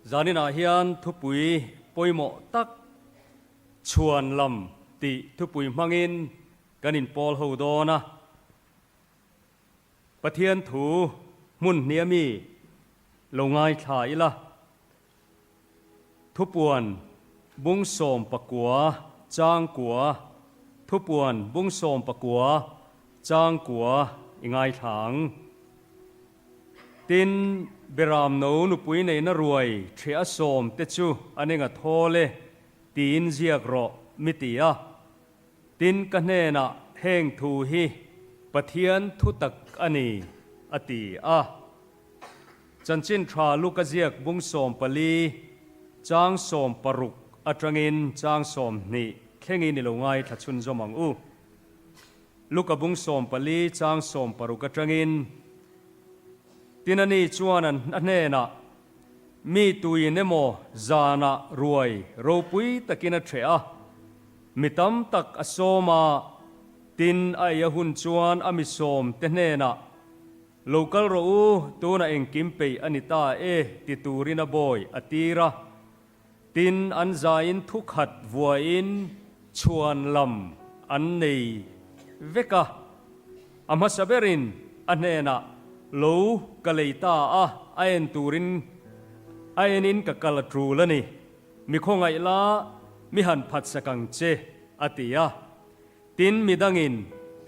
Zaninah hian thupui pawimawh tak chhuan lam tih thupui hmangin kan inpawl ho dawn a. Pathian thu hmun hnih ami lo ngaithla ila. Thupuan bung 19 chang kua Thupuan bung 19 chang kua i ngaithla ang. Tin, Beram no nupui neihna ruai ṭheh a sawm te chu an enga thawl e tiin ziak rawh mi ti a. Tin, ka hnenah heng thu hi Pathian thu tak a ni, a ti a. Chanchin tha Luka ziak bung 14, chang 16 atangin chang 20 thlengin i lo ngaithla chhunzawm ang u. Luka bung 14, chang 16 atangin, Tin ani chuan a hnenah, Mi tuin emaw zanah ruai ropui takin a ṭheh a, Mi tam tak a sawm a, tin a ei a hun chuan a mi sawm te hnenah, Lo kal rawh u, tunah engkim peih a ni ta e, ti turin a bawi a tir a. Tin, an zaiin thu khat vuain chhuan lam an nei vek a. A hmasa berin a hnenah, Lo ka lei ta a, a en turin a enin ka kal a tul a ni. Mi khawngaih la, mi han phatsak ang che, a ti a. Tin, mi dangin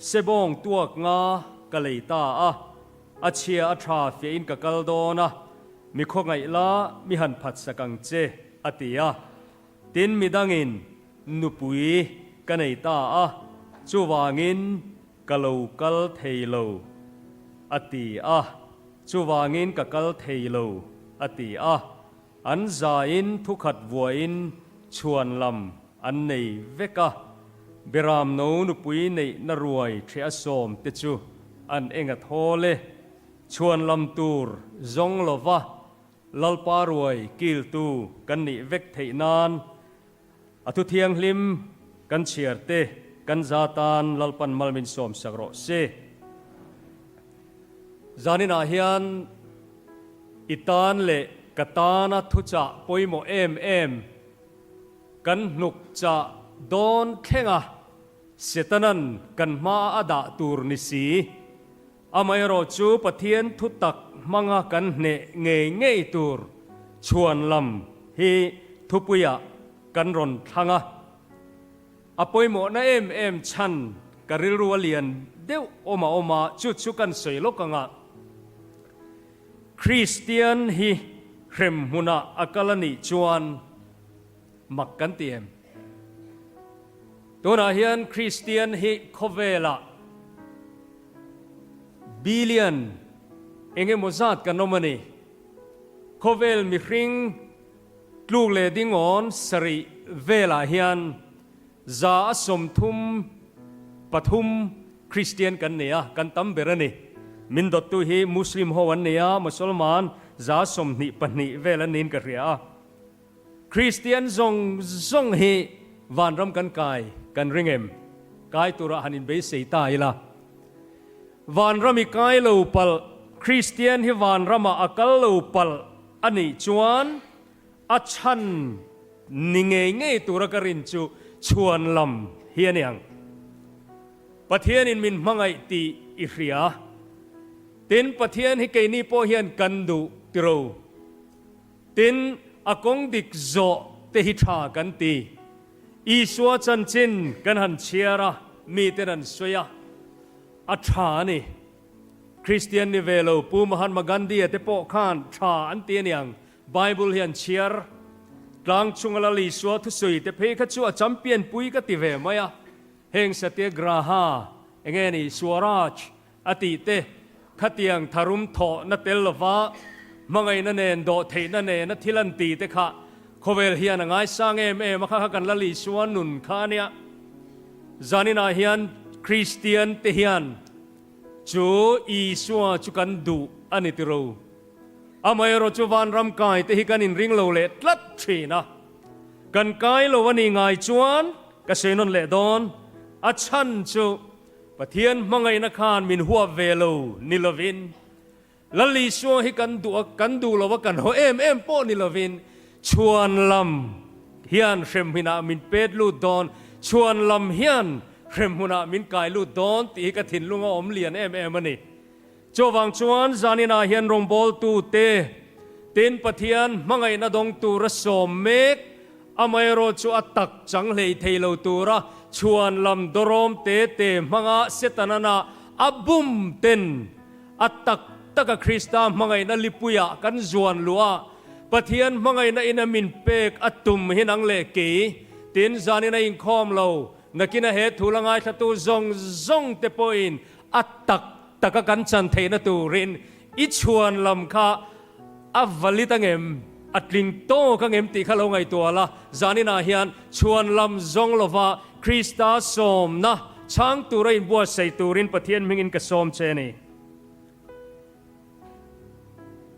sebawng tuak nga ka lei ta a, a chhia a tha fiahin ka kal dawn a, mi khawngaih la, mi han phatsak ang che, a ti a. Tin, mi dangin nupui ka nei ta a, chuvangin ka lo kal thei lo, a ti a, chuvangin ka kal thei lo, a ti a. An zaiin thukhat vuain chhuan lam an nei vek a, Beram no nupui neihna ruai ṭheh a sawm te chu an eng a thawl e. Chhuan lam tur zawng lova Lalpa ruai kiltu kan nih vek theih nan a thu thianghlim kan chhiar te kan za tan Lalpan mal min sawm sak rawh se. Zaninah hian i tan leh ka tana thuchah pawimawh em em kan hnuk chah dawn thlenga Setanan kan hma a dah tur ni si. Amaherawh chu Pathian thutak hmanga kan hneh ngei ngei tur chhuan lam hi thupuiah kan rawn thlang a. A pawimawhna em em chhan ka rilru a lian deuh awm a awm a, chu chu kan sawi lawk ang a. Kristian hi hrem hmunah a kal a nih chuan mak kan ti em? Tunah hian Kristian hi khawvelah billion eng emaw zat kan awm a ni. Khawvel mihring Tluk leh dingawn sarih velah hian 133 Kristian kan nei a, kan tam ber a ni. Min dawttu hi Muslim ho an nei a, Mosolman 22 vel an niin ka hria a. Kristian zawng zawng hi vanram kan kai kan ring em? Kai turah han inbeisei ta ila. Vanram i kai lo palh, Kristian hi vanramah a kal lo palh A nih chuan a chhan ni ngei ngei tura ka rin chu chhuan lam hi a ni ang. Pathianin min hmangaih tih i hria. Tin, Pathian hi keini pawh hian kan duh tiro. Tin, a kawng dik zawh te hi tha kan ti. Isua chanchin kan han chhiar a, miten an sawi a, a tha a ni. Kristian ni ve lo Pu Mahatma Gandhi-a te pawh khan tha an ti aniang, Bible hi an chhiar. Tlang chunga Lal Isua thusawi te phei kha chu a champion pui ka ti ve mai a, heng Satyagraha, enge ni, Swaraj a tih te, khatiang tharum thawhna tel lova hmangaihna nen dawhtheihna nena thil an ti te kha khawvel hian a ngaisang em em a, kha kha kan Lal Isua nun kha ania. Zaninah hian Kristian te hian Chu Isua chu kan duh a ni tiro. Amaherawh chu vanram kai te hi kan inring lo leh tlat thin a. Kan kai lo a nih ngai chuan ka sawi nawn leh dawn. A chhan chu Pathian hmangaihna khan min huap ve lo ni lovin, Lal Isua hi kan duh a, kan duh lo a, kan haw em em pawh ni lovin, Chhuan lam hian hremhmunah min pet lut dawn, chhuan lam hian hremhmunah min kai lut dawn tih hi ka thinlung a awm lian em em a ni. Chuvang chuan zaninah hian rawngbawltu te tin Pathian hmangaihna dawng tura sawm mek, amaherawh chu a tak chang hlei thei lo tura chhuan lam dawrawm te te hmanga Setanana a bum ten a tak taka Krista hmangaihna lipuiah kan zuan luh a, Pathian hmangaihna in a min pek a tum hi nang leh kei tin zanin a inkhawm lo, nakina he thu la ngaithlatu zawng zawng te pawhin a tak taka kan chan theihna turin i chhuan lam kha a valid angem, a tling tawk angem tih kha lo ngaihtuah la, zaninah hian chhuan lam zawng lova Krista sawmna chhang tura inbuatsaih turin Pathian hmingin ka sawm che a ni.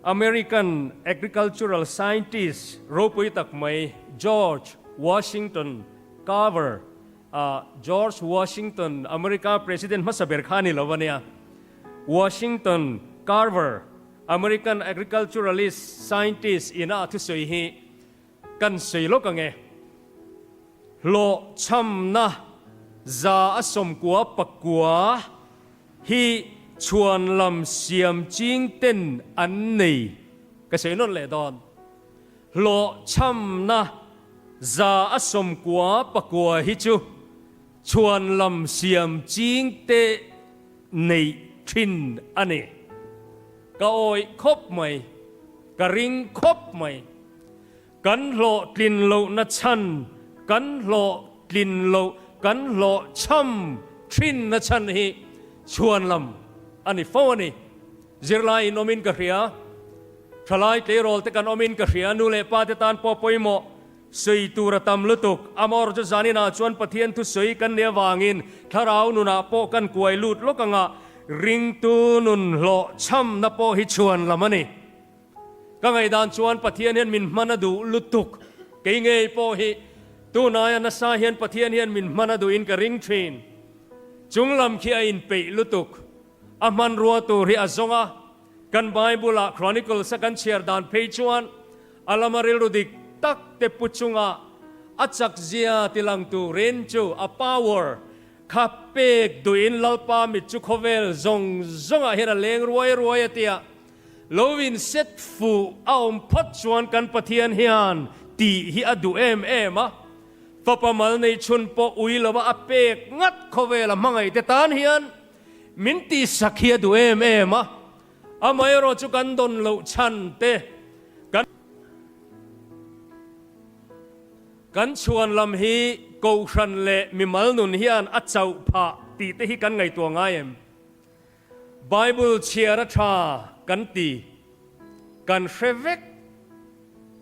American agricultural scientist ropui tak mai George Washington Carver a George Washington America President hmasa ber kha a ni lo a nia. Washington Carver American agriculturalist scientist ina a thusawi hi kan sawi lawk ang e. Hlawhchhamna 199 hi chhuan lam siam ching ten an nei ka sawi nawn leh dawn. Hlawhchhamna 99 hi chu chhuan lam siam ching te neih thin a ni. Ka awih khawp mai, ka ring khawp mai. Kan hlawhtlin lohna chhan, kan hlawhtlin loh, kan hlawhchham thinna chhan hi chhuan lam a ni fo a ni. Zirlai in awmin ka hria, thalai tleirawl te kan awmin ka hria, nu leh pa te tan pawh pawimawh sawi tur a tam lutuk. Amaherawhchu zaninah chuan Pathian thusawi kan nih avangin thlarau nunah pawh kan kuai lut lawk anga ringtu nun hlawhchhamna pawh hi chhuan lam a ni. Ka ngaihdan chuan Pathian hian min hman a duh lutuk. Kei ngei pawh hi tunaia nasa hian Pathian hian min hman a duhin ka ring thin. Chung lam khi a inpeih lutuk. A hmanrua tur hi a zawng a. Kan Bible-ah Chronicles a kan chhiar dan phei chuan a lama rilru dik tak te pu chunga a chakzia tilang turin chu a power kha pek duhin Lalpa mit chu khawvel zawng zawngah hian a leng ruai ruai a tia. Lo in set fuh a awm phawt chuan kan Pathian hian tih hi a duh em em a, fapa mal nei chhun pawh ui lova a pek ngat khawvel a hmangaihte tan hian min tihsak hi a duh em em a, amaherawh chu kan dawn loh chhan te kan Kan chhuan lam hi Kohhran leh mimal nun hian a chauh phah tih te hi kan ngaihtuah ngai em? Bible chhiar a tha kan ti, kan hre vek.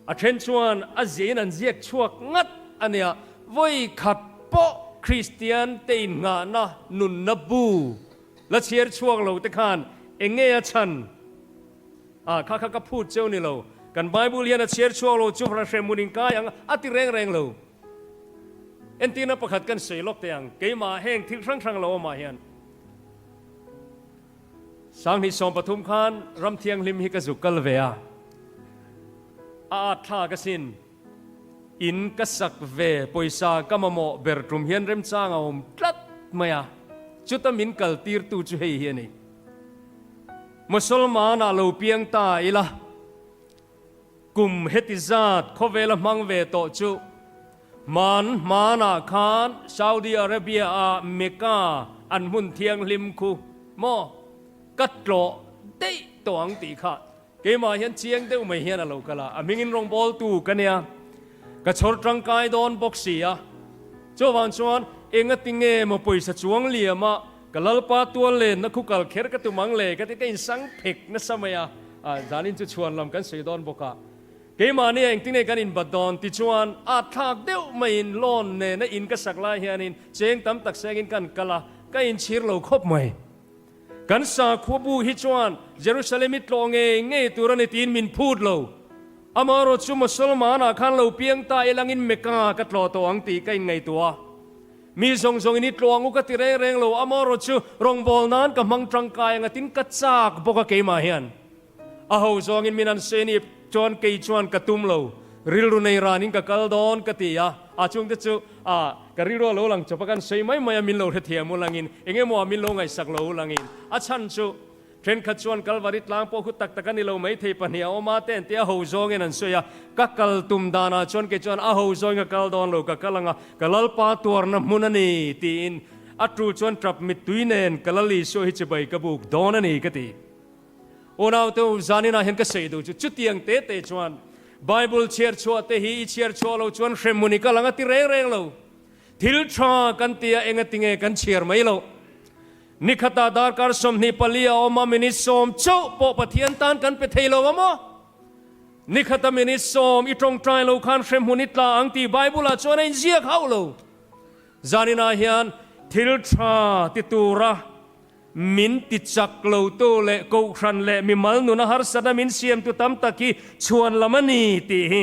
A then chuan a ziahin an ziak chhuak ngat a nia, vawi khat pawh Kristian te innghahna nunna bu la chhiar chhuak lo te khan eng nge a chhan? Ah, kha kha ka phut cheu ni lo, kan Bible hian a chhiar chhuak lo chu hrehmun inkai ang a ti reng reng lo. Entirna pakhat kan sawi lawk teh ang, keimah heng thil hrang hrang lo awmah hian. 2013 khan ram thianghlim hi ka zuk kal ve a, a at thlak asin. In ka sak ve pawisa ka mamawh ber tum hian remchang a awm tlat mai a, chuta min kal tirtu chu hei hi a ni. Mosolman ah lo piang ta ila. Kum heti zat khawvela hmang ve tawh chu hman hmanah khan Saudi Arabia ah Mecca an hmun thianghlim khu maw ka tlawh daih tawh ang tih kha keimah hian chiang deuh mai hian a lo kal a, a hmingin rawngbawltu ka nia, ka chhawr tangkai dawn bawk si a, chuvang chuan engati nge maw pawisa chuang liam a Ka Lalpa tual lenna khu kal kher ka tum ang le ka ti ka insang phek nasa mai a, zanin chu chhuan lam kan sawi dawn bawk a, keimahni a engtin nge kan inbat dawn tichuan a thlak deuh maiin loan nena in ka sak lai hianin cheng tam tak sengin kan kal a, ka inchhir lo khawp mai. Kan sakhua bu hi chuan Jerusalem i tlawh ngei ngei tur a ni tiin min phut lo. Amaherawh chu Mosolman-ah khan lo piang ta ilangin Mecca ka tlawh tawh ang tih ka inngaihtuah a. Mi zawng zawngin i tluang u ka ti reng reng lo, amaherawh chu rawngbâwl nân ka hmang tangkai ang a tin ka châk bawk a keimah hian. A ho zawngin min an sawi ni chuan kei chuan ka tum lo. Rilru nei ranin ka kal dawn ka ti a, a chungte chu a ka rilru a lo lang chawp a, kan sawi mai mai a, min lo hrethiam u langin, eng emaw ah min lo ngaihsak lo u langin. A chhan chu thenkhat chuan Kalvari tlang pawh khu tak tak a ni lo mai thei pahnih a awm a te an ti a, ho zawngin an sawi a, ka kal tum danah chuan kei chuan a ho zawngin ka kal dawn lo, ka kal ang a, ka Lalpa tuarna hmun a ni tiin a tul chuan tap mittui nen ka Lal Isua hi chibai ka buk dawn a ni ka ti. Unaute u, zaninah hian ka sawi duh chu chutiang te te chuan Bible chhiar chhuah te hi i chhiar chhuah lo chuan hremhmun i kal ang a ti reng reng lo. Thil tha kan tia enga tinge kan chhiar mai loh. Nikhatah darkar 24 a awm a, minute sawm chauh pawh Pathian tan kan pe thei lo a maw? Nikhata minute sawm i tawngtai lo khan hremhmun i tla ang tih Bible ah chuan a inziak hauh lo. Zaninah hian thil tha ti tura Min ti chak lotu leh kohhran leh mimal nuna harsatna min siamtu tam tak hi chhuan lam a ni tih hi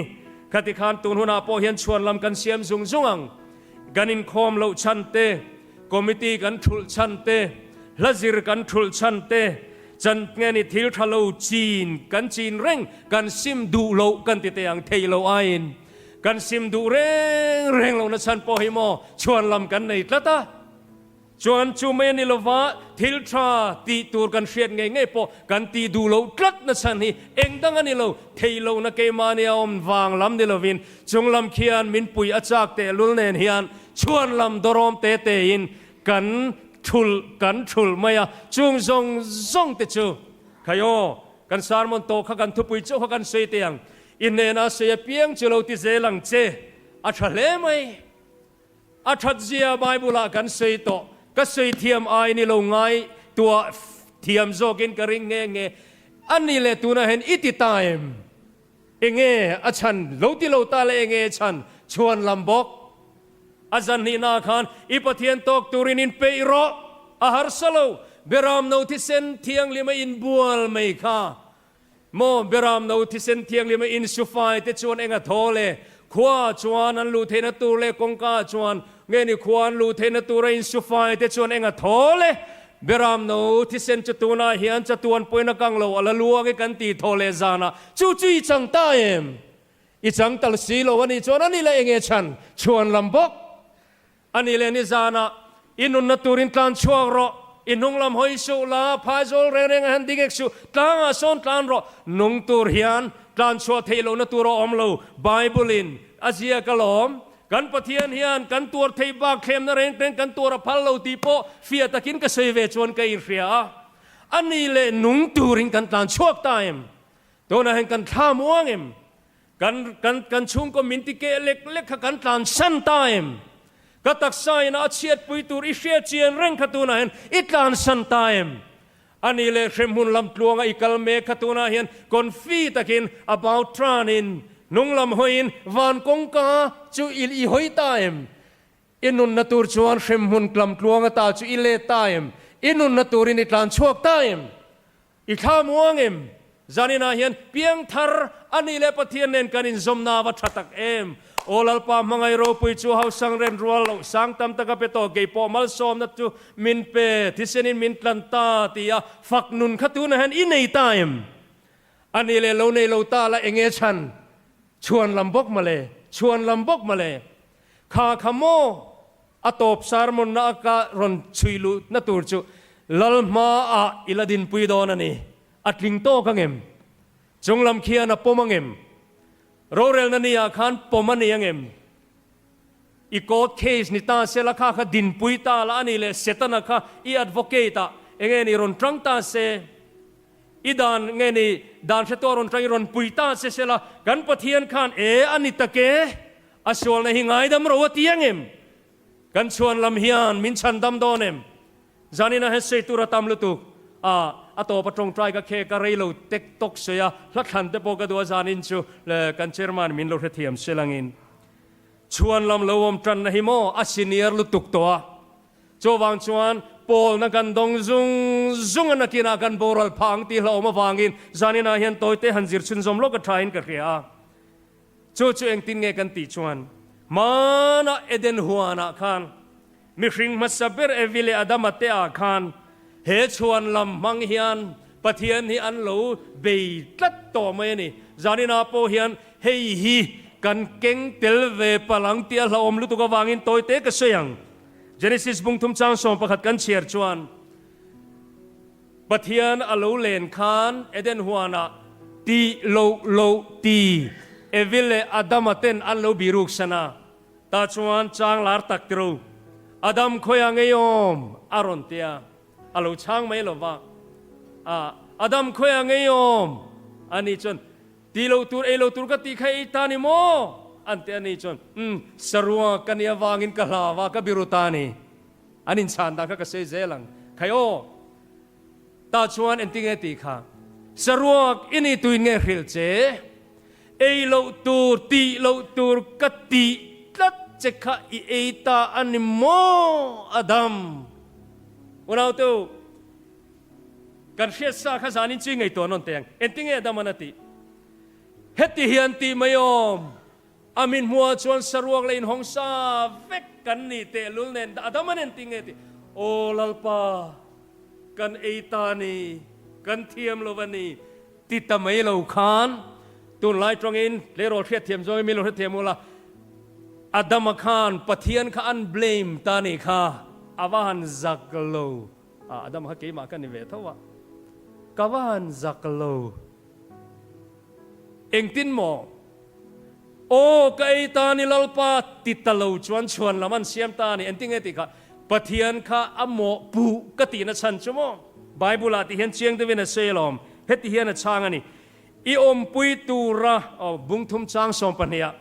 khati khan tun hunah pawh hian chhuan lam kan siam zung zung ang. Kan inkhawm loh chhan te, committee kan thulh chhan te, hla zir kan thulh chhan te, chan nge ni thil tha lo chin kan chin reng kan sim duh loh kan ti teh ang thei lo aiin kan sim duh reng reng lohna chhan pawh hi maw chhuan lam kan nei tlat a. Chuan chu mai a ni lova, thil tha tih tur kan hriat ngei ngei pawh kan tih duh loh tlat na chhan hi eng dang a ni lo, thei lohna keimahni a awm vang lam ni lovin chung lam khian min pui a chak tehlul nen hian chhuan lam dawrawm te tein kan thulh kan thulh mai a, chung zawng zawng te chu khai aw, kan sermon tawh kha kan thupui chauh kha kan sawi teh ang, i hnenah sawi apiang chu lo ti zel ang che, a tha hle mai. A that zia Bible ah kan sawi tawh. Ka sawi thiam ai ni lo ngai tuah thiam zawkin ka ring nghe nghe. A ni leh tunah hian i ti ta em? Enge a chhan? Lo ti lo ta le enge a chhan? Chhuan lam bawk. A zan hnihnaah khan i Pathian tawk turin in peih rawh. A harsa lo. Beram no thisen thianghlim a inbual mai kha. Maw Beram no thisen thianghlim a insufai te chuan eng a thaw le? Khua chuan an luh theihna tur leh kawngka chuan nge ni khua an luh theihna tur a insufai te chuan eng a thaw le? Beram no thisen chu tunah hian chatuan pawhin a kang lo a la luang e kan tih thaw leh zanah chu chu i chang ta em? I chang tal si lo a nih chuan a ni le enge chhan? Chhuan lam bawk. A nih leh nizanah i nunna turin tlan chhuak rawh, i hnung lam hawi suh la, phaizawl reng reng a han ding ek suh, tlangah sawn tlan rawh, nung tur hian tlan chhuah theih lohna tur a awm lo, Bible-in a ziak alawm, kan Pathian hian kan tuar theih bak thlemna reng reng kan tuar a phal lo tih pawh fiah takin ka sawi ve chuan ka inhria a, a nih leh nung turin kan tlan chhuak ta em? Tunah hian kan thla muang em? Kan kan kan chhungkaw min ti keh lek lek kha kan tlan san ta em? Ka taksa in a chhiatpui tur i hriat chian reng kha tunah hian i tlan san ta em? A nih leh hremhmun lam tluanga i kal mek kha tunah hian confi takin about turn-in hnung lam hawiin van kawngka chu i i hawi ta em? I nunna tur chuan hremhmun lam tluanga ta chu i let ta em? I nunna turin i tlan chhuak ta em? I thla muang em? Zaninah hian piangthar a nih leh Pathian nen kan inzawmna va tha tak em? Aw Lalpa hmangaih ropui chu hausang ren rual loh sang tam taka pe tawh kei pawh malsawmna chu min pe thisenin min tlan ta ti a fak nun kha tunah hian i nei ta em? A nih leh lo nei lo ta la enge chhan? Chhuan lam bawk mawle, chhuan lam bawk mawle. Kha kha maw? A tawp sermon na ka rawn chhui luh na tur chu Lal hma ah i la dinpui dawn a ni. A tling tawk ang em? Chung lam khian a pawm ang em? Rorelna ni ah khan pawm a ni ang em? I court case ni ta se la kha kha dinpui ta la a ni leh Setana kha i advocate ah enge ni rawn tang ta se? I dan nge ni dan hre tawh rawn tang i rawn pui ta se se la kan Pathian khan e a ni tak e? A sualna hi ngaidam ro a ti ang em? Kan chhuan lam hian min chhan dam dawn em? Zanina hian sawi tur a tam lutuk a, a tawp a tawngtai ka khek a, rei lo tek tawk sawi a, hla thlan te pawh ka duh a, zanin chu le kan chairman min lo hrethiam selangin chhuan lam lo awm tanna hi maw a senior lutuk tawh a, chuvang chuan pawlna kan dawng zung zung a nakinah kan boral phah ang tih hlauhawm avangin zaninah hian tawite han zir chhunzawm lawk a thain ka hria a. Chu chu engtin nge kan tih chuan, hmanah Eden huanah khan mihring hmasa ber Evi leh Adama te ah khan he chhuan lam hmang hian Pathian hi an lo bei tlat tawh mai a ni. Zaninah pawh hian hei hi kan keng tel ve palh ang tih a hlauhawm lutuk avangin tawi te ka sawi ang. Genesis bung thum chang 11 kan chhiar chuan Pathian a lo len khan Eden huanah tih loh loh ti Evi leh Adama ten an lo biruk san a. Tah chuan chang lar tak tiro Adam khawiah ngeiawm a rawn ti a. A lo chhang mai lo va. A, Adam khawiah ngeiawm? A ni chuan, Ti lo tur, ei lo tur ka tih kha ei ta ni maw? An ti a ni chuan, Umm, sarua ka nih avangin ka hlau a, ka biru ta ni. An inchhan dan kha ka sawi zel ang. Khai aw, tah chuan engtinge tih kha? Saruak i ni tuin nge hrilh che? Ei loh tur, tih loh tur ka tih tlat che kha i ei ta a ni maw, Adam? Unaute, kan hriat sa kha zanin chu i ngaihtuah nawn teh ang. Engtinge Adam-an a tih? Heti hian tih mai awm, a min hmuah chuan saruak leh inhawng sa vek kan ni tehlul nen Adam-an engtinge tih? Aw Lalpa, kan ei ta ni, kan thiam lo a ni. Ti ta mai lo khan tunlai tawngin tleirawl hriatthiam zawngin min lo hrethiam ula, Adama khan Pathian kha an blame ta nih kha a va han zak lo. Ah, Adama kha keimah ka ni ve tho a, ka va han zak lo. Engtin maw? Aw, ka ei ta ni Lalpa ti ta lo chuan chhuan lam an siam ta a ni. Engtinge tih kha? Pathian kha a mawh puh ka tihna chhan chu maw? Bible ah ti hian chiang deuhin a sawi alawm. Heti hian a chhang a ni. I awmpui tura, aw, bungthum chang 12 ah,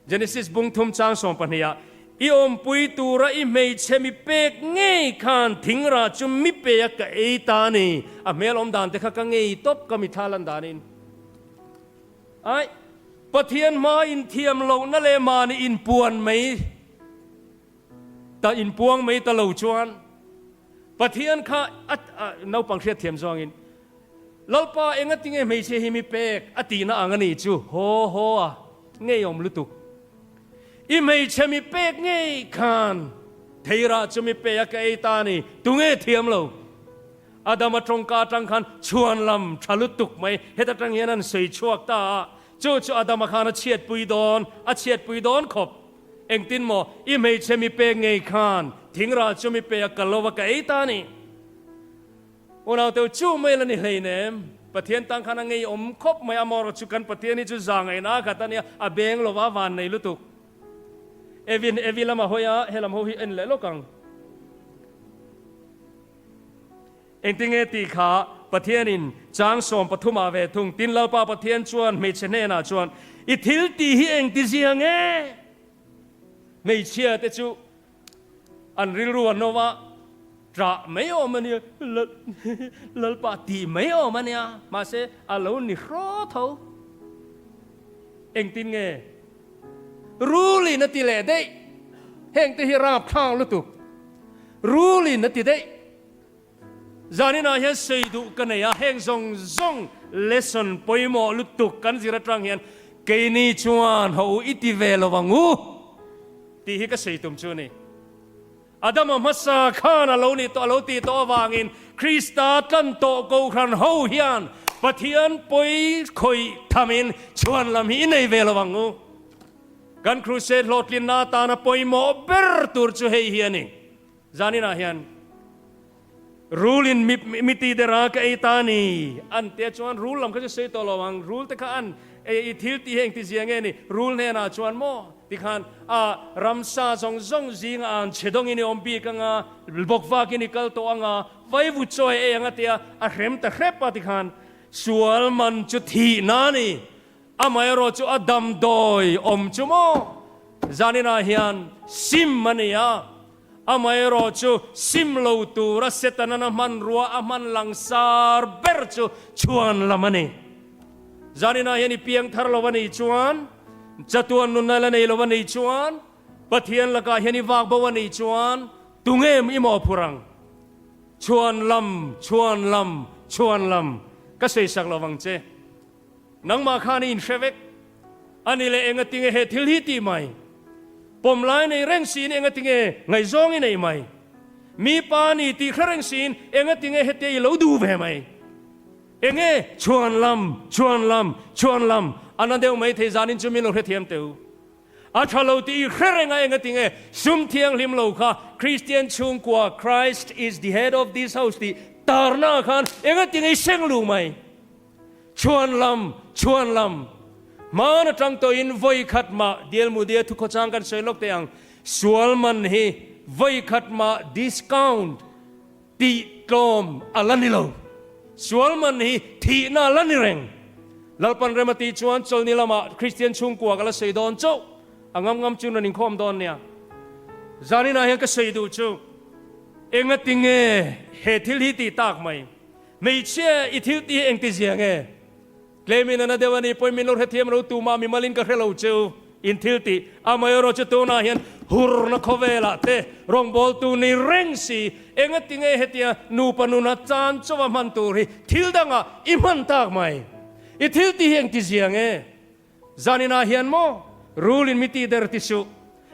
Genesis bungthum chang 12 ah, I awmpui tura i hmeichhe mi pek ngei khan thingrah chu mi pe a ka ei ta a ni. A hmel awm dan te kha ka ngei tawp ka mitthla lan danin. Aih, Pathian hma inthiam lohna leh mahni inpuan mai ta inpuang mai ta lo chuan Pathian kha a naupang hriatthiam zawngin Lalpa engatinge hmeichhia hi mi pek a tihna ang a nih chu haw haw a ngeiawm lutuk. I hmeichhe mi pek ngei khan theirah chu mi pe a ka ei ta a ni, tunge thiam lo? Adama tawngka atang khan chhuan lam tha lutuk mai heta tang hian an sawi chhuak ta a, chu chu Adama khan a chhiatpui dawn, a chhiatpui dawn khawp. Engtin maw, i hmeichhe mi pek ngei khan thingrah chu mi pe a ka lo a ka ei ta a ni. Unauteu chu mai la ni hleinem, Pathian tang khan a ngeiawm khawp mai, amaherawhchu chu kan Pathian hi chu za ngaihna a khat a nia, a beng lova a van nei lutuk. Evin, Evi lama hawi a, helam ho hi en leh lawk ang. Engtinge tih kha Pathianin chang 13 ah ve thung. Tin Lalpa Pathian chuan hmeichhe hnenah chuan, I thil tih hi engti zia nge? Hmeichhia te chu an rilru an awm a, ṭah mai awm a nia, Lalpa tih mai awm a nia, mahse a lo ni hraw tho. Engtin nge? Rulin a ti leh daih. Hengte hi rapthlak lutuk. Rulin a ti daih. Zaninah hian sawi duh ka nei a, heng zawng zawng lesson pawimawh lutuk kan zir atang hian keini chuan ho u i ti ve lo ang u tih hi ka sawi tum chu a ni. Adama hmasa khan a lo nih tawh a lo tih tawh avangin Krista tlan tawh Kohhran ho hian Pathian pawi khawih thamin chhuan lam hi i nei ve lo ang u. Kan crusade hlawhtlinna atana pawimawh ber tur chu hei hi a ni. Zaninah hian rul in mi ti der a ka ei ta ni an tia chuan rul lam kha chu sawi tawh lo ang, rul te kha an ei i thil tih hi engti zia nge ni, rul hnenah chuan maw tikhan a ramsa zawng zawng zinga an chhe dawngin i awm bik anga bawk vakin i kal tawh anga vaivu chaw ei anga tia a hrem ta hrep a tikhan sual man chu thihna a ni. Amaherawh chu a damdawi awm chu maw zaninah hian sim a ni a, amaherawh chu sim lo tura Setanan a hmanrua a hman langsar ber chu chhuan lam a ni. Zaninah hian i piang thar lo a nih chuan, chatuan nunna la nei lo a nih chuan, Pathian lakah hian i vak bo a nih chuan tunge i mawhphurh ang? Chhuan lam, chhuan lam, chhuan lam ka sawisak lo vang che. Nangmah khan i inhre vek. A ni leh engatinge he thil hi tih mai? Pawm lai nei reng siin engatinge ngaihzawng i nei mai? Mi pa ni tih hre reng siin engatinge hetia i lo duh ve mai? Enge chhuanlam, chhuanlam, chhuanlam a na deuh mai thei zanin chu min lo hrethiam teh u. A tha lo tih i hre reng a engatinge sum thianghlim lo kha Kristian chhungkua Christ is the head of this house tih tarna khan engatinge i seng lu mai. Chhuanlam, chhuanlam. Hmaan atang tawhin vawi khat mah Dialmudia thukhawchang kan sawi lawk teh ang, sual man hi vawi khat mah discount tih tlawm a la ni lo. Sual man hi thihna a la ni reng. Lalpan rem a tih chuan chawlhni lamah Kristian chhungkua ka la sawi dawn chauh. A ngam ngam chu rawn inkhawm dawn nia. Zaninah hian ka sawi duh chu engatinge he thil hi tih tak mai. Hmeichhia i thil tih hi engti zia nge? Tlemin a na deuh a ni pawhin min lo hrethiam lo tumah mimalin ka hre lo cheu in thil tih. Amaherawh chu tunah hian hurna khawvelah te rawngbawltu ni reng si engati nge hetia nupa nuna chan chauha hman tur hi thil dangah i hman tak mai? I thil tih hi engti zia nge? Zaninah hian maw rul in mi tih der ti suh.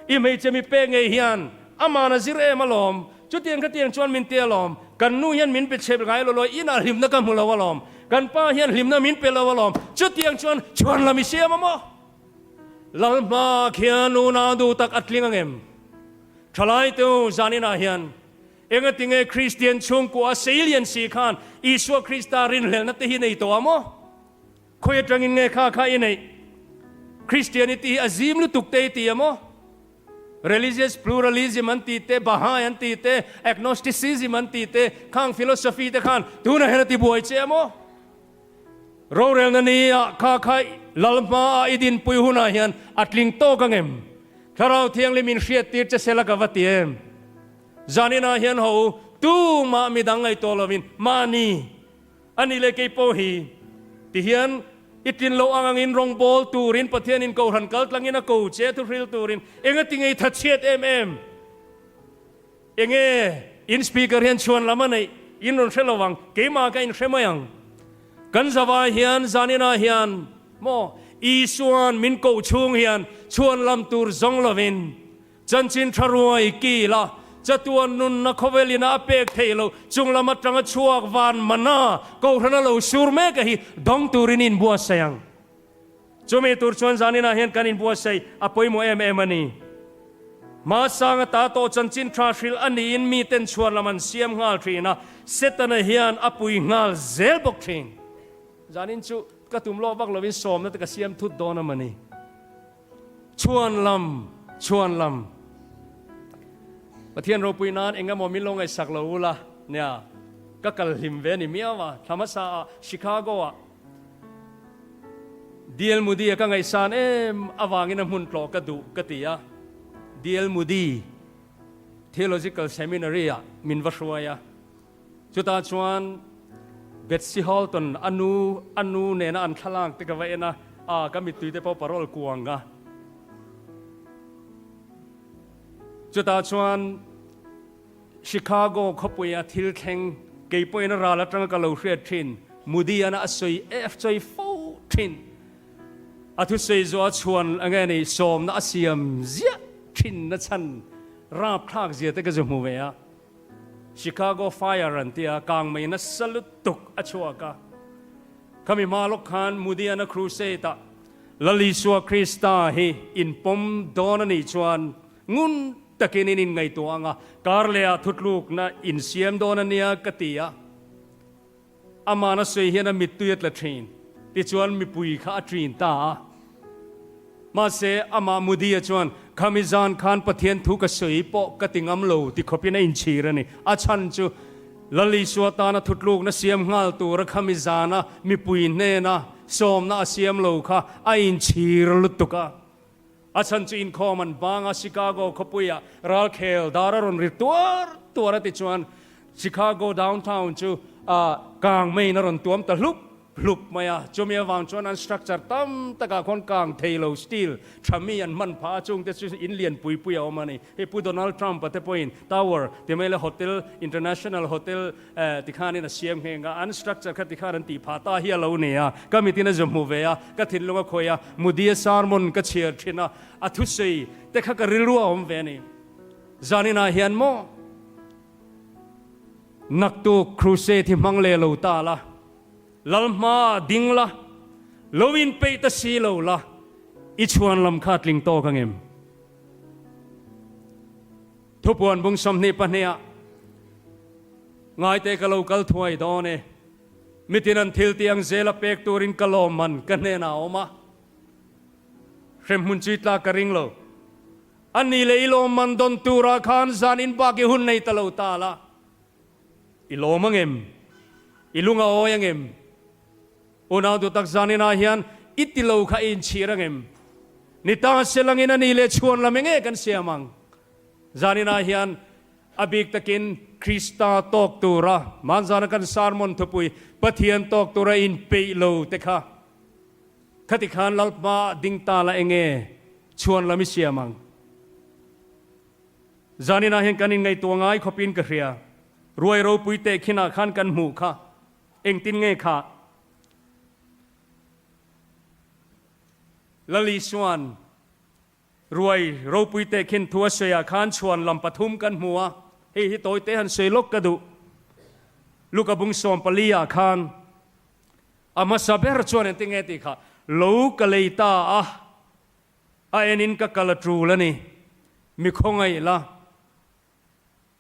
I hmeichhe mi pek ngei hian aman a zir em alawm. Chutiang khatiang chuan min ti alawm. Kan nu hian min pe chep ngai lo lawi inah hlimna ka hmu lo alawm. Kan pa hian hlimna min pe lo alawm. Chutiang chuan chhuan lam i siam a maw? Lalhma khian unau duh tak a tling angem? Thalai tu zaninah hian Engatinge Kristian chhungkua a seilian si khan Isua Krista rinhlelhna te hi nei tawh a maw? Khawi atangin nge kha kha i neih? Christianity hi a zim lutuk te i ti a maw? Religious pluralism an ti te, Baha'i an ti te, Agnosticism an ti te, khang philosophy te khan tunah hian a ti buai che a maw? Rorelna ni ah kha kha lal hma ah i dinpui hunah hian a tling tawk ang em? Thlarau Thianghlim in hriattir che sela ka va ti em? Zaninah hian ho u, tumah midang ngaihtuah lovin mahni A ni leh kei pawh hi tihian i tlin loh ang angin rawngbawl turin Pathianin kohhran kal tlangin a ko che thuhril turin engati nge i thatchhiat em em? Enge in speaker hian chhuan lam a neih in rawn hre lo ang, keimah ka inhre mai ang. Kan zavai hian zaninah hian maw Isua'n min koh chhung hian chhuan lam tur zawng lovin Chanchin tha ruai kil a, chatuan nunna khawvel ina a pek theih loh chung lam atanga chhuak van mana kohhran a lo sur mek a hi dawng turin inbuatsaih ang. Chumi tur chuan zaninah hian kan inbuatsaih a pawimawh em em a ni. Hmasanga ta tawh chanchin tha hrilh a niin miten chhuan lam an siam nghal thin a, Setana hian a pui nghal zel bawk thin. Zanin chu ka tum lawk vak lovin sawmna te ka siam thut dawn a mawni. Chhuan lam, chhuan lam. Pathian ropui nan eng emaw min lo ngaihsak lo ula, nia, ka kal hlim ve ni miau a, thla hmasa ah Chicago ah DL Moody a ka ngaihsan em avangin a hmun tlawh ka duh ka ti a, DL Moody Theological Seminary ah min va hruai a. Chutah chuan Betsy Halton a nu a nu nena an thlalak te ka va en a, a ka mittui te pawh parol kuang a. Chutah chuan Chicago khawpuia thil thleng kei pawhin a ral atanga ka lo hriat thin Moody-ana a sawi ef chawi fo thin. A thusawi zawh a chhuan nge ni sawmna a siam ziah thin na chhan rapthlak zia te ka zu hmu ve a. Chicago Fire an tia kang mai nasa lutuk a chhuak a. Khami hma lawk khan Mudiana Crusade ah Lal Isua Krista hi inpawm dawn a nih chuan ngun takin in inngaihtuah ang a, kar leh ah thutlukna insiam dawn a nia ka ti a. Amahna sawi hian a mittui a tla thin. Tichuan mipui kha a ṭin ta a. Mahse, amah Moody-a chuan, Khami zan khan Pathian thu ka sawi pawh ka ti ngam lo ti khawpin a inchhir a ni. A chhan chu Lal Isua tana thutlukna siam nghal tura khami zana mipui hnena sawmna a siam lo kha a inchhir lutuk a. A chhan chu inkhawm an bang a, Chicago khawpuiah ralkhel dar a rawn ri tuar tuar a tichuan Chicago downtown chu kang meiin a rawn tuam ta hlup hlup mai a. Chumi avang chuan an structure tam takah khawn kang thei lo steel tha mi an hman phah a, chungte chu in lian pui pui a awm a ni. Hei Pu Donald Trump-a te pawhin tower ti mai leh hotel, international hotel, Tikhanin a siam ngheng a, an structure kha tikhan an tih phah ta hi a lo ni a, ka mitin a zu hmu ve a, ka thinlung a khawih a, Moody-a sermon ka chhiar thin a, a thusawi te kha ka rilru a awm ve a ni. Zaninah hian maw naktuk crusade hi hmang leh lo ta la. Lal hmaah ding la, lo inpeih ta si lo la, i chhuan lam kha tling tawk ang em? Thupuan bung 22 ah Ngaite ka lo kal thuai dawn e, mitin an thil tih ang zela pek turin ka lawmman ka hnenah a awm a, hremhmun chui tlak ka ring lo. A ni leh i lawmman dawn turah khan zan in bak i hun nei ta lo ta la. I lawm ang em? I lung a awi ang em? Unau duh tak zaninah hian i ti lo kha i inchhir ang em? Ni ta selangin a ni leh chhuan lam enge kan siam ang? Zaninah hian a bik takin Krista tawk tura hmanzana kan sermon thupui Pathian tawk tura inpeih lo te kha khati khan Lalpa ding ta la enge chhuan lam i siam ang? Zaninah hian kan inngaihtuah ngai khawpin ka hria. Ruai ropui teh khinah khan kan hmuh kha. Engtin nge kha? Lali chuan ruai ropui teh khin thu a sawiah khan chhuan lam pathum kan hmu a, hei hi tawite han sawi lawk ka duh. Luka bung 14 ah khan a hmasa ber chuan engtin nge tih kha, Lo ka lei ta a. A enin ka kal a tul a ni. Mi khawngaih la.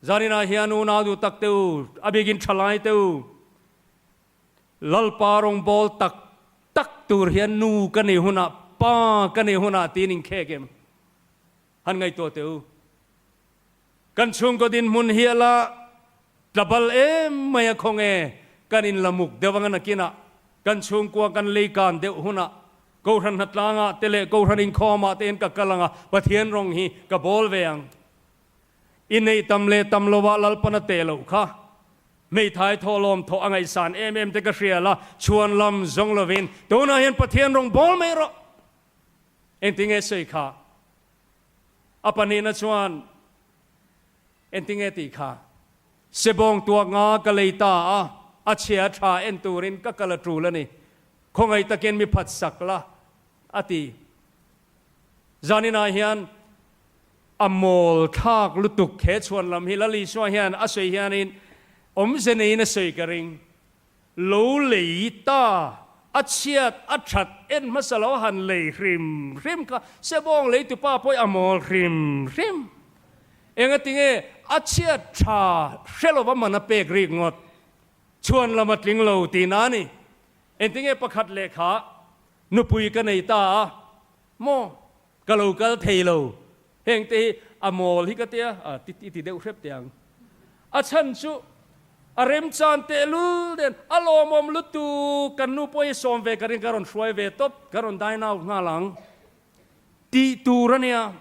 Zaninah hian unau duh tak te u, a bikin thalai te u, Lalpa rawngbâwl tak tak tur hian nu ka nei hunah, pa ka nei hunah tiin inkhek em? Han ngaihtuah teh u. Kan chhungkaw dinhmun hi a la tla bal em mai a khawnge kan inla muk deuh anga nakinah kan chhungkua kan leikan deuh hunah Kohhran hnatlangah te leh Kohhran inkhawmah te hian ka kal anga Pathian rawng hi ka bawl ve ang. I neih tam leh tam lovah Lalpan a teh loh kha. Hmeithai thawhlawm thawh a ngaihsan em em te ka hria la chhuan lam zawng lovin tunah hian Pathian rawng bawl mai rawh. Engtinge sawi kha? A pahnihna chuan, Engtinge tih kha? Sebawng tuak nga ka lei ta a, a chhia tha en turin ka kal a tul a ni. Khawngaih takin mi phat sak la, a ti. Zaninah hian a mawl thlak lutuk he chhuan lam hi Lal Isua hian a sawi hianin awmze neiin a sawi ka ring. Lo lei ta, a chhiat a that en hmasa lo han lei hrim hrim kha Sebawng lei tupa pawh a mawl hrim hrim. Engatinge a chhiat tha hre lova man a pek rik ngawt? Chhuan lam a tling lo tihna a ni. Engtinge pakhat lehkha nupui ka nei ta a maw? Ka lo kal thei lo. Heng te hi a mawl hi ka tia, a ti ti deuh hrep teh ang. A chhan chu a remchan tehlul den a lawmawm lutuk kan nu pawh hi sawm ve ka ring ka rawn hruai ve tawp, ka rawn dine out nghal ang tih tur a nia.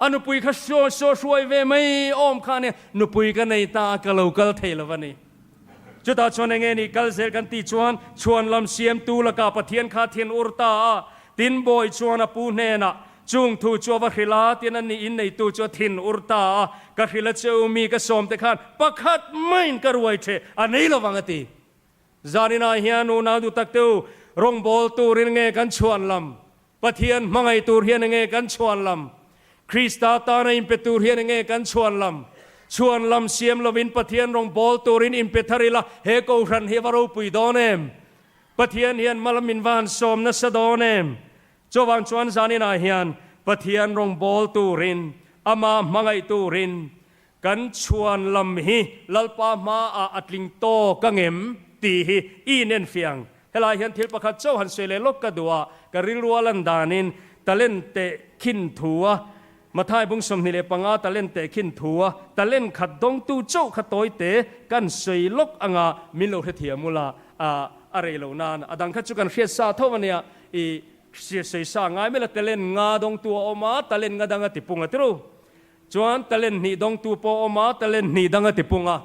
A nupui kha saw saw hruai ve mai awm kha a nia, nupui ka nei ta a ka lo kal thei lo a ni. Chutah chuan enge nih kal zel kan tih chuan chhuan lam siamtu lakah Pathian kha thin ur ta a, tin bawi chuan a pu hnenah chung thu chu a va hrilh a, tin a nih inneitu chu a thin ur ta a, ka hrilh a che u mi ka sawm te khan pakhat maiin ka ruai che a nei lovang a ti. Zaninah hian unau duh tak te u, rawngbâwl turin nge kan chhuan lam? Pathian hmangaih tur hian enge kan chhuan lam? Krista tana inpe tur hian enge kan chhuan lam? Chhuan lam siam lovin Pathian rawng bawl turin inpe thar ila, he Kohhran hi a va ropui dawn em? Pathian hian hma lam min va han sawm nasa dawn em? Chuvang chuan zaninah hian Pathian rawng bawl turin, Amah hmangaih turin kan chhuan lam hi Lalpa hmaah a tling tawk angem tih hi i inenfiah ang. Helai hian thil pakhat chauh han sawi leh lawk ka duh a, ka rilru a lan danin talent teh khin thu a, Mathai bung 25 talent teh khin thu a, talent khat dawngtu chauh kha tawi te kan sawi lawk anga min lo hrethiam ula, a rei lo nan a dang kha chu kan hriat sa tho ania, i sawi sa ngai mai la talent nga dawngtu a awm a, talent nga dang a tipung a tiru. Chuan talent hnih dawngtu pawh a awm a, talent hnih dang a tipung a.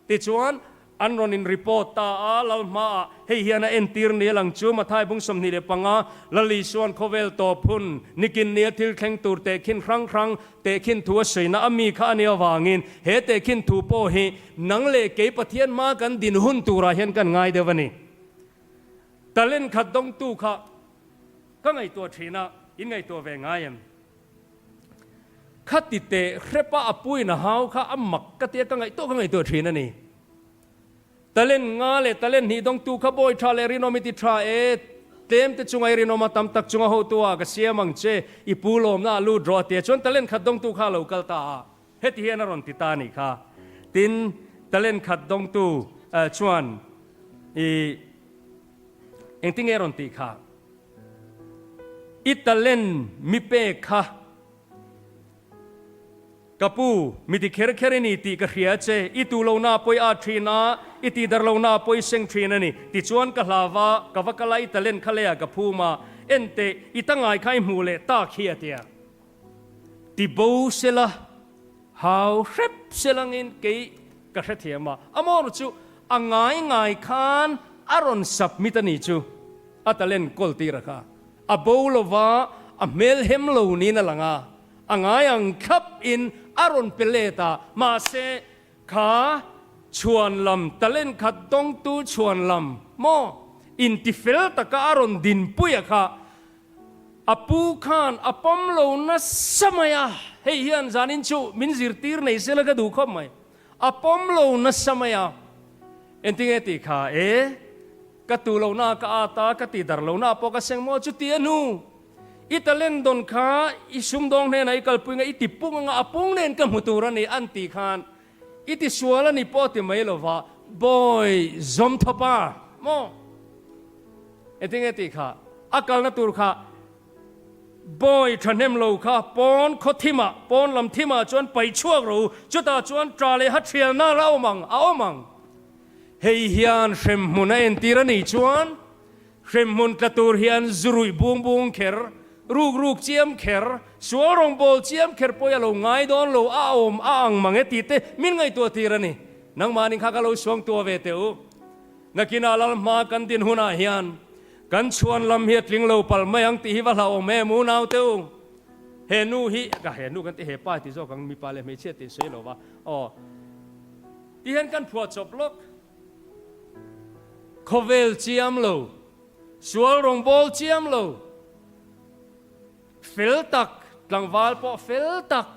Tichuan, an rawn in report ta a, Lal hmaah hei hian a entir ni a lang chu, Mathai bung 25, Lal Isuan khawvel tawp hun, nikin nia thil thleng tur tehkhin hrang hrang, tehkhin thu a sawina a mi kha a nih avangin he tehkhin thu pawh hi nang leh kei Pathian hma kan din hun turah hian kan ngai deuh a ni. Talent khat dawngtu kha ka ngaihtuah thin a, in ngaihtuah ve ngai em? Khati teh hrepa a puin a hau kha a mak ka tia ka ngaihtuah ka ngaihtuah thin a ni. Talent nga leh talent hnih dawngtu kha bawi tha leh rinawm i ti tha e, tlem te chunga i rinawm a, tam tak chunga hotu ah ka siam ang che, i pu lawmna ah lut rawh a ti a, chuan talent khat dawngtu kha a lo kal ta a, heti hian a rawn ti ta a nih kha. Tin, talent khat dawngtu chuan i engtinge a rawn tih kha? I talent mi pek kha. Ka pu, mi ti kher kher i ni tih ka hria che, i tu lo na pawi at thin a, i ti dar lo na pawi seng thin a ni. Tichuan ka hlau a, ka va kal a, i talent kha leiah ka phum a, en teh, i ta ngai kha i hmuh leh tak hi a ti a. Ti bo sela, hau hrep selangin kei ka hrethiam a, a mawr chu a ngai ngai khan a rawn submit a ni chu, a talent kawl tir a kha. A bo lova, a hmelhem lo niin a lang a, a ngai ang thlap in a rawn pe let a, mahse kha chhuan lam talent khat dawngtu chhuan lam maw intifel taka a rawn dinpui a kha a pu khan a pawm lo nasa mai a, hei hian zanin chu min zirtir nei sela ka duh khawp mai, a pawm lo nasa mai a, engtinge tih kha e. Ka tu lohna ka at a, ka ti dar lohna pawh ka seng maw chuti a hnu. I talent dawn kha i sumdawng hnenah i kalpui nga i ti pung anga a pung nen ka hmu tur a ni an tih khan i ti sual a ni pawh ti mai lova bawi zawm thawp a maw? Engtinge tih kha a kalna tur kha bawi thahnem lo kha pawn khaw thimah pawn lam thimah chuan paih chhuak ro chutah chuan ṭah leh ha ṭhialna la awm ang a awm ang. Hei hian hremhmun a entir a nih chuan hremhmun tla tur hian zuruih bung bung kher, ruk ruk chiam kher, sual rawngbâwl chiam kher pawh i a lo ngai dawn lo, a awm a ang mang e tih te min ngaihtuah tir a ni. Nangmahni kha ka lo suang tua ve teh u. Nakinah lal hma kan din hunah hian kan chhuan lam hi a tling lo palh mai ang tih hi va hlauhawm em u naute u. He nu hi, ka he nu kan ti he pa ti zawk ang mipa leh hmeichhia tih sawi lo va, aw. Ti hian kan phuah chawp lawk. Khawvel chiam lo, sual rawngbâwl chiam lo, fel tak, tlangval pawh fel tak,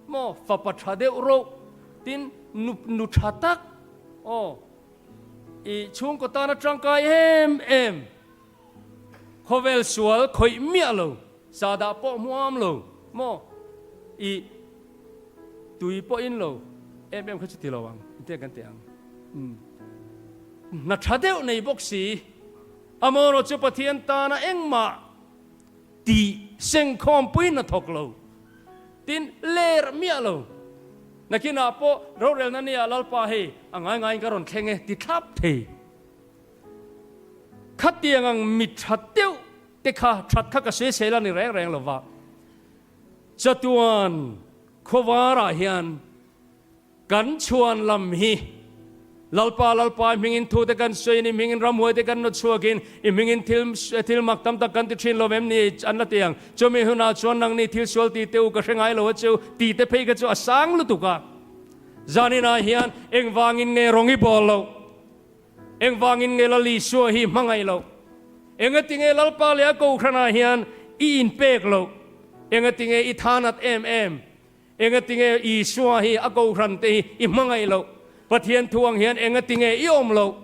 maw fapa tha deuh roh, tin nu nu tha tak, aw, i chhungkaw tana tangkai em em, khawvel sual khawih miah lo, sahdah pawh hmuam lo, maw, i. Tui pawh in lo em em kha chu ti lo ang, engtin kan ti ang? Umm. Hna tha deuh nei bawk si, amaherawh chu Pathian tana engmah tih sengkhawmpui hna thawk lo, tin ler miah lo. Nakinah pawh rorelna nia Lalpa hei a ngai ngaiin ka rawn thleng e ti thlap thei. Khatiang ang mi tha deuh te kha that kha ka sawisel a ni reng reng lo va. Chatuan khawvarah hian kan chhuan lam hi Lalpa, Lalpa, i hmingin thu te kan sawiin, i hmingin ramhuai te kan nawt chhuakin, i hmingin thil thil mak tam tak kan ti thin lo em ni? An la ti ang. Chumi hunah chuan nangni thil sual ti te u ka hre ngai lo a chu ti te phei kha chu a sang lutuk a. Zaninah hian engvangin nge rawng i bawl loh? Engvangin nge Lal Isua hi hmangaih loh? Engatinge Lalpa leh a Kohhranah hian i inpek loh? Engatinge i thanat em em? Engatinge Isua hi a Kohhran te hi i hmangaih loh? Pathian thu ang hian engatinge i awm loh?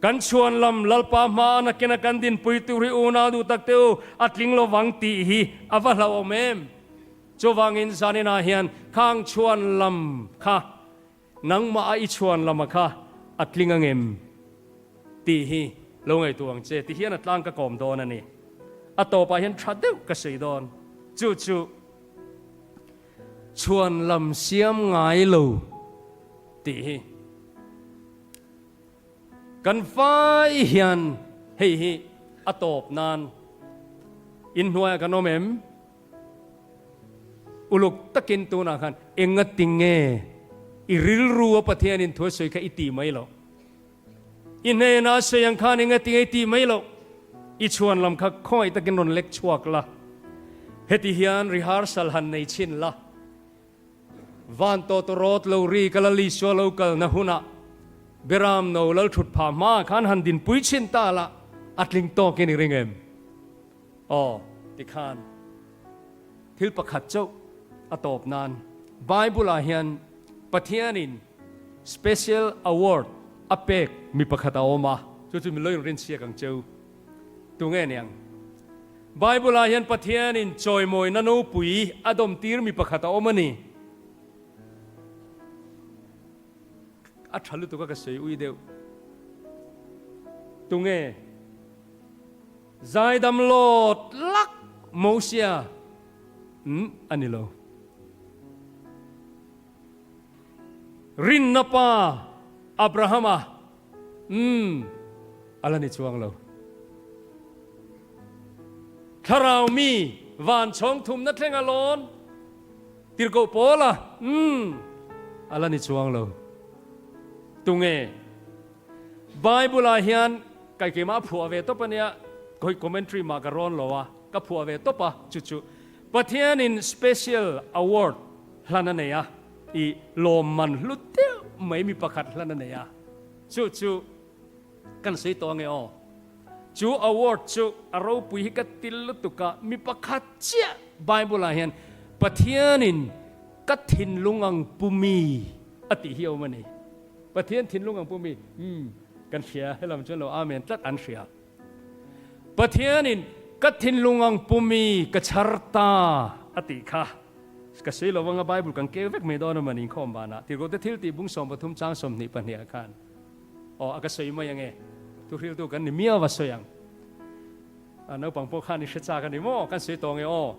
Kan chhuan lam Lalpa hma nakina kan dinpui tur hi unau duh tak te u, a tling lovang tih hi a va hlauhawm em? Chuvangin zaninah hian khang chhuan lam kha Nangmah a i chhuan lama kha a tling angem tih hi lo ngaihtuah ang che ti hian a tlang ka kawm dawn a ni. A tawpah hian tha deuh ka sawi dawn. Chu chu chhuan lam siam ngai lo tih hi kan vai hian hei hi a tawp nan inhnuaiah kan awm em? Uluk takin tunah khan enga tinge i rilru a Pathianin thu a sawi kha i tih mai loh. I hnenah a sawi ang khan enga tinge i tih mai loh. I chhuan lam kha khawngaih takin rawn lek chhuak la. Heti hian rehearsal han nei chhin la. Van tawtawrawt lo ri ka Lal Isua lo kalna hunah Beram no Lal thut phah hmaah khan han dinpui chhin ta la, a tling tawkin i ring em? Aw, tikhan thil pakhat chauh a tawp nan Bible-ah hian Pathianin special award A pek mi pakhat a awm a, chu chu mi lo inrin chhiak ang cheu. Tunge niang? Bible ah hian Pathianin chawimawina nopui a dawmtir mi pakhat a awm a ni. A tha lutuk a ka sawi ui deuh. Tunge? Zaidam lawt lak Mosia umm a ni lo. Rinna pa Abrahama umm a la ni chuang lo. Thlarau mi van chhawng thumna thleng a lawn tirhkoh Paula umm a la ni chuang lo. Tunge? Bible ah hian kai keimah a phuah ve tawp a nia, khawi commentary mah ka rawn lo a, ka phuah ve tawp a, chu chu Pathianin special award hlan a nei a, i lawmman hlu deuh mai mi pakhat hlan a nei a, chu chu kan sawi tawh ange aw. Chu award chu a ropui hi ka til lutuk a, mi pakhat chiah Bible ah hian Pathianin ka thinlung ang pu mi a tih hi a awm a ni. Pathian thinlung ang pumi, umm, kan hria, helam chuan lo Amen tlat an hria. Pathianin ka thinlung ang pumi ka chhar ta a tih kha ka sawi lo anga Bible kan keu vek mai dawn a mani inkhawm banah Tirhkohte thil tih bung 13 chang 22 ah khan aw a ka sawi mai ange thuhriltu kan ni miau a sawi ang. A naupang pawh khan i hre chak a ni maw? Kan sawi tawh nge aw?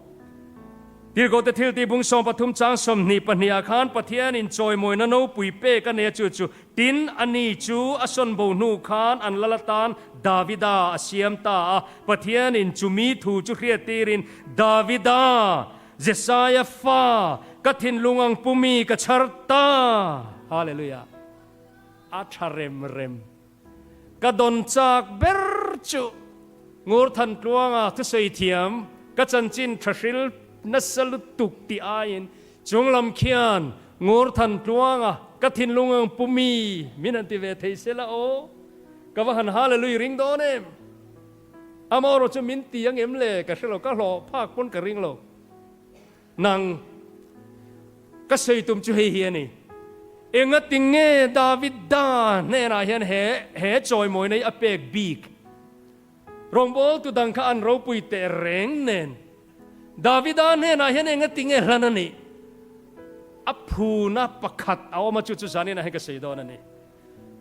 Tirhkohte thiltih bung 13 chang 22 ah khan Pathianin chawimawina nopui pek a nei a chu chu tin a ni chu a sawn bo hnu khan an lal atan Davida a siam ta a. Pathianin chumi thu chu hriattirin Davida, Jesaia fa, ka thinlung ang pumi ka chhar ta! Hallelujah! A tha rem rem. Ka dawn chak ber chu Ngurthan Tluanga thusawi thiam ka chanchin tha hril nasa lutuk tih aiin chunglam khian Ngurthan Tluanga ka thinlung ang pu mi min han ti ve thei se la aw. Ka va han hallelujah ring dawn em? Amaherawh chu min ti ang em le ka hre lo, ka hlawh phak pawn ka ring lo. Nang, ka sawi tum chu hei hi a ni, Engati nge Davida hnenah hian he he chawimawina hi a pek bik? Rawngbawltu dang kha an ropui teh reng nen, Davida hnenah hian engati nge hlan a nih? A phuna pakhat a awm a, chu chu zaninah hian ka sawi dawn a ni.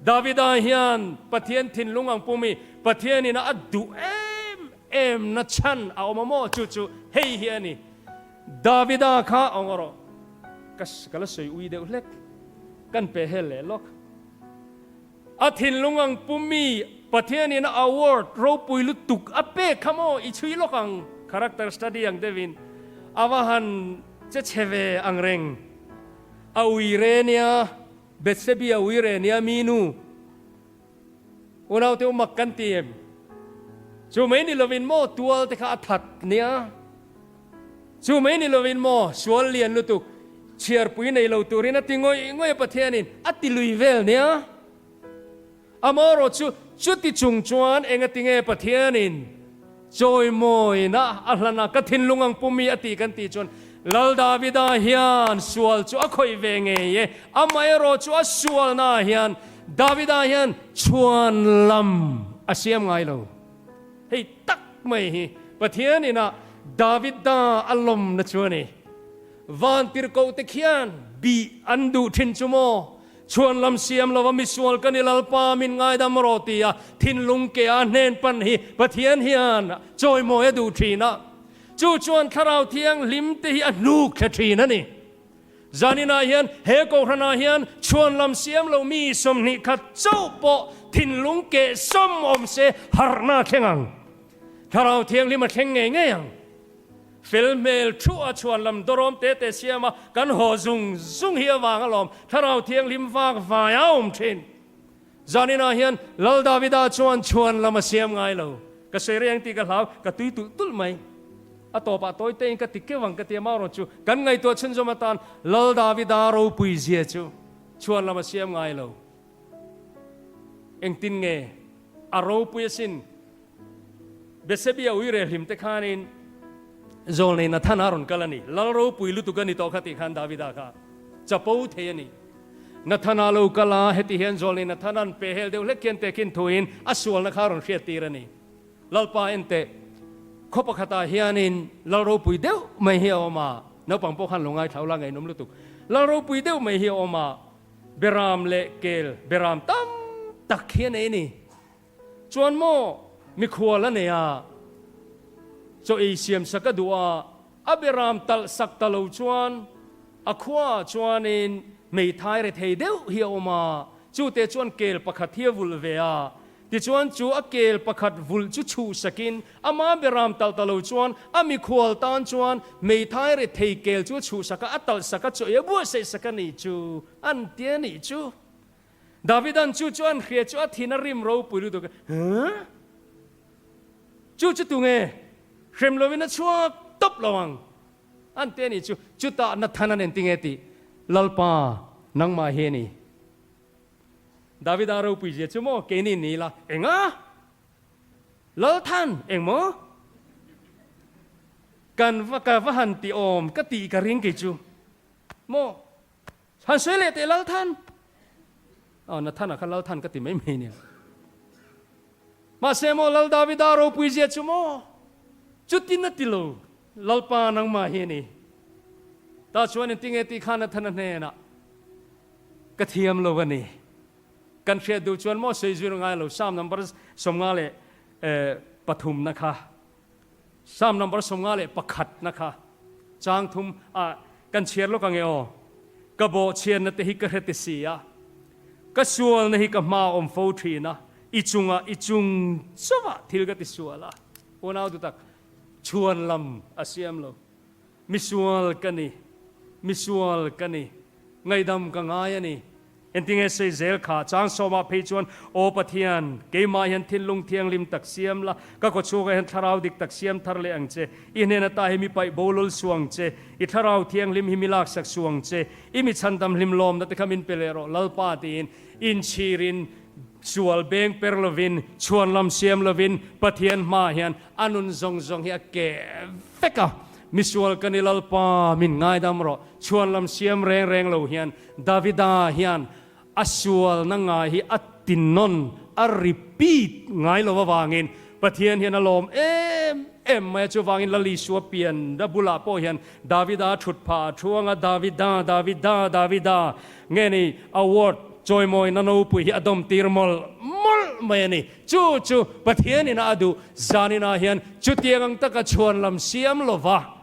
Davida hian Pathian thinlung ang pumi Pathianin a duh em em na chhan a awm a maw? Chu chu hei hi a ni. Davida kha awng rawh. Ka ka la sawi ui deuh hlek. Kan pe hel leh lawk. A thinlung ang pumi Pathianin a award ropui lutuk a pek kha maw? I chhui lawk ang. Character study ang deuhin a va han che chhe ve ang reng. A ui re nia. Bethsebia ui re nia mi nu unaute u mak kan ti em? Chu mai ni lovin maw tual te kha a that nia? Chu mai ni lovin maw sual lian lutuk chhiarpui nei lo turin a ti ngawih ngawih a Pathianin a ti lui vel nia? Amaherawh chu chuti chung chuan engatinge Pathianin chawimawina a hlan a, ka thinlung ang pumi a tih kan tih chuan Lal Davida hian sual chu a khawih ve ngei e, amaherawh chu a sualnaah hian Davida hian chhuan lam a siam ngai lo. Hei tak mai hi Pathianin a Davida a lawmna chu a ni. Vantirhkohte khian bih an duh thin chu maw? Chhuan lam siam lova misual ka ni Lalpa min ngaidam rawh ti a thinlung ke a hnen pan hi Pathian hian chawimawi a duh thin a, chu chuan Thlarau Thianghlim te hi a hnuk thla thin a ni. Zaninah hian he Kohhranah hian chhuan lam siam lo mi 21 chauh pawh thinlung keh sawm awm se harhna a thleng ang. Thlarau Thianghlim a thleng ngei ngei ang. Fel hmel thu a chhuan lam dawrawm te te siam a, kan haw zung zung hi avang alawm Thlarau Thianghlim vak vai a awm thin. Zaninah hian Lal Davida chuan chhuan lam a siam ngai lo. Ka sawi reng tih ka hlau, ka tui tulh tulh mai. A tawpah tawi tein ka ti keuh ang ka ti a, marawh chu kan ngaihtuah chhunzawm atan Lal Davida ropui zia chu chhuan lam a siam ngai lo. Engtin nge a ropui asin? Bethsebia ui reh hlim te khanin Zawlnei Nathana a rawn kal a ni. Lal ropui lutuk a ni tawh kha tih khan Davida kha chapo thei a ni. Nathana lo kal a, heti hian Zawlni Nathana'n pehhel deuh hlek hian tehkhin thuin a sualna kha a rawn hriattir a ni. Lalpa enteh, khaw pakhatah hianin lal ropui deuh mai hi a awm a, naupang pawh khan lo ngaithla ula ngaihnawm lutuk. Lal ropui deuh mai hi a awm a, beram leh kel beram tam tak hi a nei a ni. Chuan maw mikhual a nei a, chaw ei siam sak a duh a, a beram talh sak ta lo chuan a khuaah chuanin hmeithai rethei deuh hi a awm a, chute chuan kel pakhat hi a vulh ve a, tichuan chu a kel pakhat vulh chu chhuh sakin ama beram talh ta lo chuan a mikhual tan chuan hmeithai rethei kel chu a chhuh sak a, a talh sak a, chaw ei a buatsaih sak a nih chu an ti a nih chu. Davidan chu chu an hria chu a thin a rim ropui lutuk a, Huh? Chu chu tunge? Hrem lovin a chhuak tawp lo ang. An ti a nih chu. Chutah Nathan an entinge tih? Lalpa, nangmah hi a ni. Davida ropui zia chu maw keini ni ila enga? Lalthan, eng maw? Kan va ka va han ti awm ka tih ka ring kei chu. Maw? Han sawi leh teh Lalthan. Aw Nathana kha Lalthan ka ti mai mai nia. Mahse maw Lal Davida ropui zia chu maw chutin a ti lo Lalpa nangmah hi a ni. Tah chuan engtinge tih kha Nathana hnenah ka thiam lo a ni. Kan hriat duh chuan maw sawi zir ngai lo Psalm number 53 na kha. Psalm number 51 na kha chang thum ah kan chhiar lawk ange aw. Ka bawhchhiatna te hi ka hre ti si a, ka sualna hi ka hma awm fo thin a, i chungah i chung chauhah thil ka ti sual a. Unau dutak, chhuan lam a siam lo. Misual ka ni, misual ka ni, ngaihdam ka ngai a ni. Engtinge sawi zel kha? Chang sawmah phei chuan, Aw Pathian, keimah hian thinlung thianghlim tak siam la, ka kawchhungah hian thlarau dik tak siam thar leh ang che. I hnen ata hi mi paih bo lul suh ang che, i thlarau thianghlim hi mi laksak suh ang che, i mi chhandam hlim lawmna te kha min pe leh rawh, Lalpa tiin inchhirin sual beng per lovin, chhuan lam siam lovin Pathian hmaah hian a nun zawng zawng hi a keh vek a. Misual ka ni Lalpa, min ngaidam rawh. Chhuan lam siam reng reng lo hian Davida hian a sualna ngai hi a tinnawn, a repeat, ngai lo avangin Pathian hian a lawm em em mai a. Chuvangin Lal Isua pian a bulah pawh hian Davida a thut phah a thu anga Davida, Davida, Davida nge ni award chawimawina nopui hi a dawm tir mawlh mawlh mai a ni. Chu chu Pathianin a duh zaninah hian chutiang ang taka chhuan lam siam lova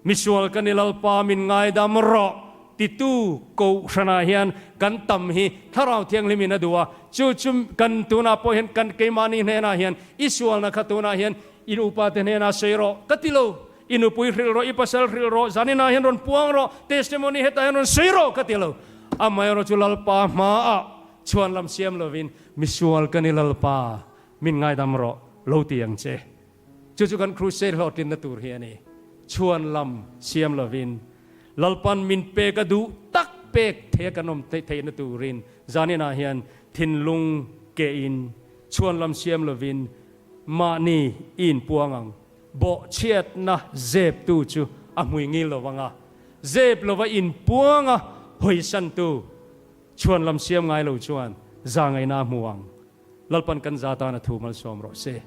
Misual ka ni Lalpa min ngaidam rawh titu Kohhranah hian kan tam hi Thlarau Thianghlim in a duh a, chu chu kan tunah pawh hian kan keimahni hnenah hian i sualna kha tunah hian i upa te hnenah sawi rawh ka ti lo, i nupui hrilh rawh, i pasal hrilh rawh, zaninah hian rawn puang rawh, testimony hetah hian rawn sawi rawh ka ti lo. Amaherawhchu chu Lalpa hmaah chhuan lam siam lovin misual ka ni Lalpa min ngaidam rawh lo ti ang che. Chu chu kan crusade hlawhtlinna tur hi a ni. Chhuan lam siam lovin Lalpan min pek a duh tak pek theia kan awm theihna turin zaninah hian thinlung kehin chhuan lam siam lovin mahni i inpuang ang. Bawhchhiatna zeptu chu a hmui ngil lo vang a, zep lova inpuanga hawisantu chhuan lam siam ngai lo chuan za ngaihna a hmu ang. Lalpan kan za tan a thu malsawm rawh se.